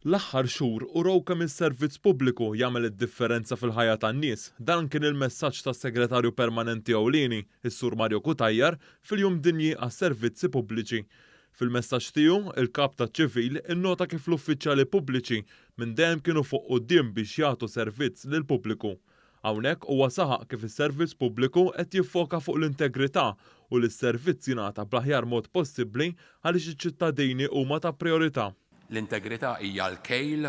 L-aħħar xhur urew kemm is-servizz pubbliku jagħmel id-differenza fil-ħajja tan-nies. Dan kien il-messaġġ tas-Segretarju Permanenti Ewlieni, is-Sur Mario Cutajar, fil-Jum Dinji għas-Servizzi Pubbliċi. Fil-messaġġ tiegħu, il-Kap taċ-Ċivil innota kif l-uffiċjali pubbliċi minn dejjem kienu fuq quddiem biex jagħtu servizz lill-pubbliku. Hawnhekk huwa saħaq kif is-servizz pubbliku qed jiffoka fuq l-integrità u li s-servizz jingħata bl-aħjar mod possibbli għaliex iċ-ċittadini huma ta' prijorità. L-integrità hija l-kejl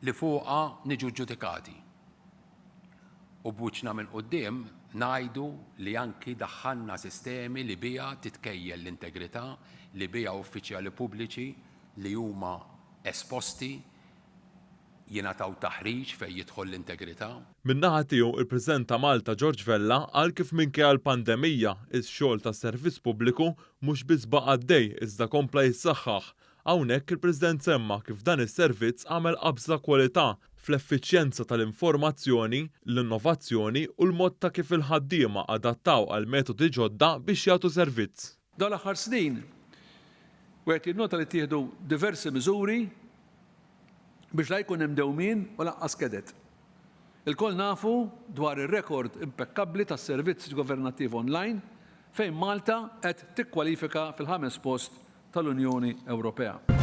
li fuqha niġu ġġudikati. U b'wiċċna minn quddiem ngħidu li anki daħħalna sistemi li biha titkejjel l-integrità, li biha uffiċjali pubbliċi li huma esposti jingħataw taħriġ fejn jidħol l-integrità. Min-naħa tiegħu, il-President ta' Malta George Vella qal kif minkejja l-pandemija, ix-xogħol tas-servizz pubbliku mhux biss baqa' għaddej iżda kompla jissaħħaħ. Hawnhekk il-President semma kif dan is-servizz għamel qabża kwalità fl-effiċjenza tal-informazzjoni, l-innovazzjoni u l-mod ta' kif il-ħaddiema adattaw għal metodi ġodda biex jagħtu servizz. Dawn l-aħħar snin, wieħed jinnota li ttieħdu diversi miżuri biex la jkun hemm dewmien u lanqas keded. Ilkoll nafu dwar ir-rekord impekkabbli tas-servizz governattiv online fejn Malta qed tikkwalifika fil-ħames post tal-Unjoni Ewropea.